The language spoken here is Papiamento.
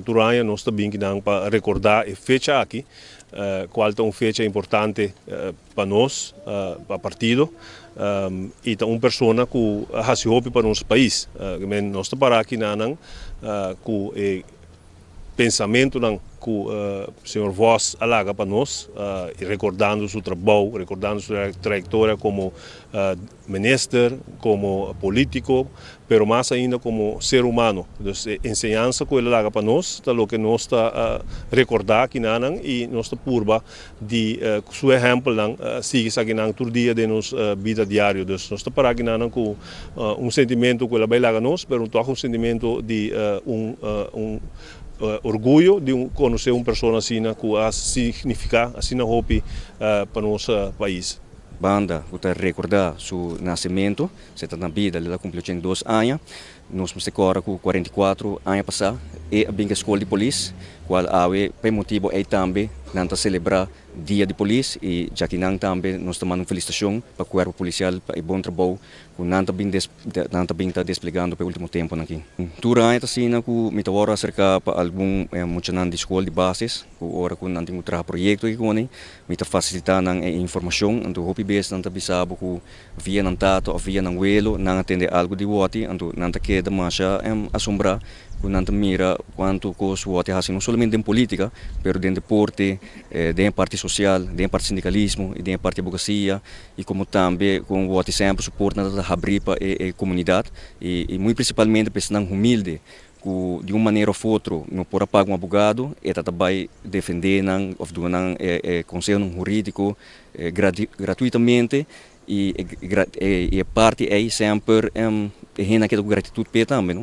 Tur aña nos ta bin akinan pa recorda e fecha aki, cual ta un fecha importante pa nos, pa partido, y ta un persona cu a haci hopi pa nos pais. Nos ta para akinan cu e pensamentonan cu señor Vos a laga pa nos, recordando su trabou, recordando su trayectoria como minister, como politico, pero mas ainda como ser humano. Entonces, enseñansa cu el a laga pa nos, ta loke nos ta recorda akinan y nos ta purba di su ehempel sigui esakinan tur dia di nos bida diario. Entonces, nos ta para akinan cu un sentimento cu el a bay laga nos, pero toch un sentimento di un orguyo di conoce un persona asina cu a significa asina hopi pa nos pais. Banda cu ta recorda su nacimento, e ta na bida, el a cumpli 82 aña. Nos mester corda cu 44 aña pasa el a bin scol di polis, cual awe pa motibo ey tambe nan ta celebra Dia di Polis y ya cu nan tambe nos ta manda un felicitacion pa e cuerpo policial pa e bon trabou cu nan ta bin ta desplegando pa e ultimo tempo aki. Tur aña ta asina cu mi ta wordo acerca pa algun muchanan di scol di basis, cu ora cu nan tin un traha proyecto aki cu ne, mi ta facilita nan e informacion, anto hopi bes nan ta bisa bo cu via nan tata of via nan welo nan a tende algo di Watty, anto nan ta keda masha asombra cu nan ta mira cuanto cos Watty haci no solamente den politica, pero den deporte, den parti social, den parti sindicalismo y den parti abogacia y como tambe cu Watty semper su porta ta habri pa e comunidad y muy principalmente pa esnan humilde cu di un manera of otro no por paga un abogado y ta bay defende nan of duna nan conseho huridico gratuitamente y e parti ey semper e hende cu gratitud pe tambe, no?